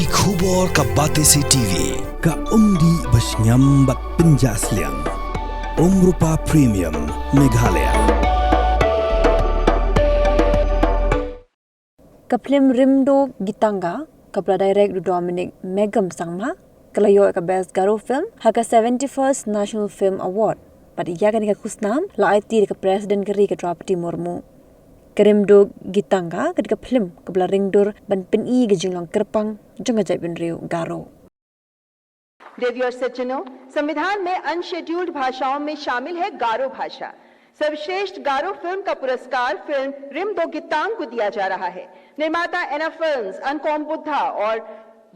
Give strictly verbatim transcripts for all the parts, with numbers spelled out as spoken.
Ki khubor ka Batesi T V, ka umdih ba shngiam bad pynjah sliang. Umrupa Premium, Meghalaya. Ka phlim Rimdo Gitanga, kaba la direct da u Dominic Megum Sangma, ka la ïoh ïa ka Best Garo Film ha ka seventy-first National Film Award. Bad ïa kane ka khusnam la aiti da ka President ka ri, ka Droupadi Murmu. Ka Rimdo Gitanga ka dei ka phlim kaba la ring dur ban pyni ïa ka jinglong kyrpang jong ka jaitbynriew Garo. देवी और सज्जनों, संविधान में अनशेड्यूल्ड भाषाओं में शामिल है गारो भाषा। सर्वश्रेष्ठ गारो फिल्म का पुरस्कार फिल्म रिम दो गितांग को दिया जा रहा है। निर्माता एना फिल्म्स, अनकॉम बुद्धा और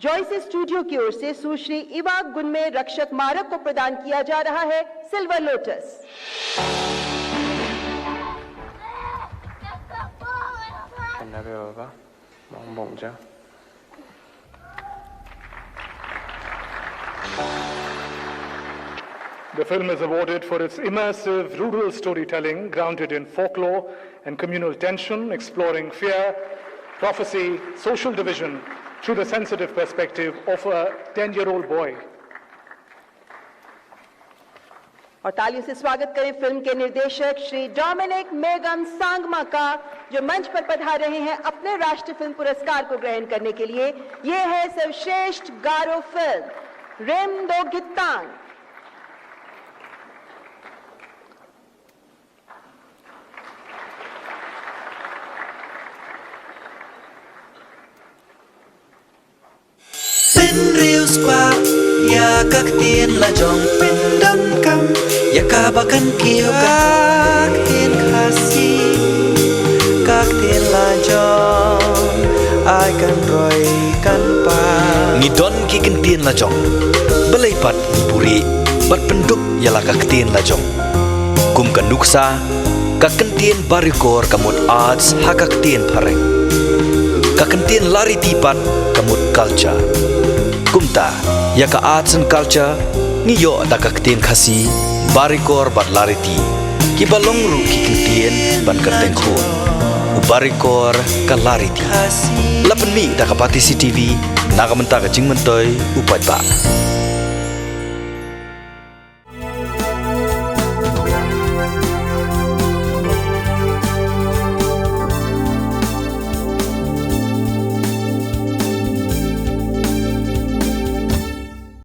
जॉयसी स्टूडियो की ओर से सुश्री इवा गुनमे रक्षक मारक को प्रदान किया जा रहा है सिल्वर लोटस। The film is awarded for its immersive rural storytelling grounded in folklore and communal tension, exploring fear, prophecy, social division through the sensitive perspective of a ten-year-old boy. और तालियों से स्वागत करें फिल्म के निर्देशक श्री डोमिनिक मेगम सांगमा का, जो मंच पर पधार रहे हैं अपने राष्ट्रीय फिल्म पुरस्कार को ग्रहण करने के लिए। ये है सर्वश्रेष्ठ गारो फिल्म रिम दो गित्तांग। Pynriewspah ïa ka ktien la jong, pyndonkam ïa kaba kan kiew, ka ktien Khasi, ka ktien la jong, ai kan roi kan pan. Ngi don ki ktien la jong, balei pat ngi buhrieh bad pyndup ïa la ka ktien la jong. Kum ka nuksa, ka kyntien Barikor ka mut arts ha ka ktien phareng. Ka kyntien Lariti pat ka mut culture. Kumta, ïa ka arts and culture ngi ïoh da ka ktien Khasi, Barikor bad Lariti, kiba long ruh ki kyntien ban kyrteng khun. U Barikor ka Lariti. La pynmih da ka Batesi T V na ka bynta ka jingmyntoi u paidbah.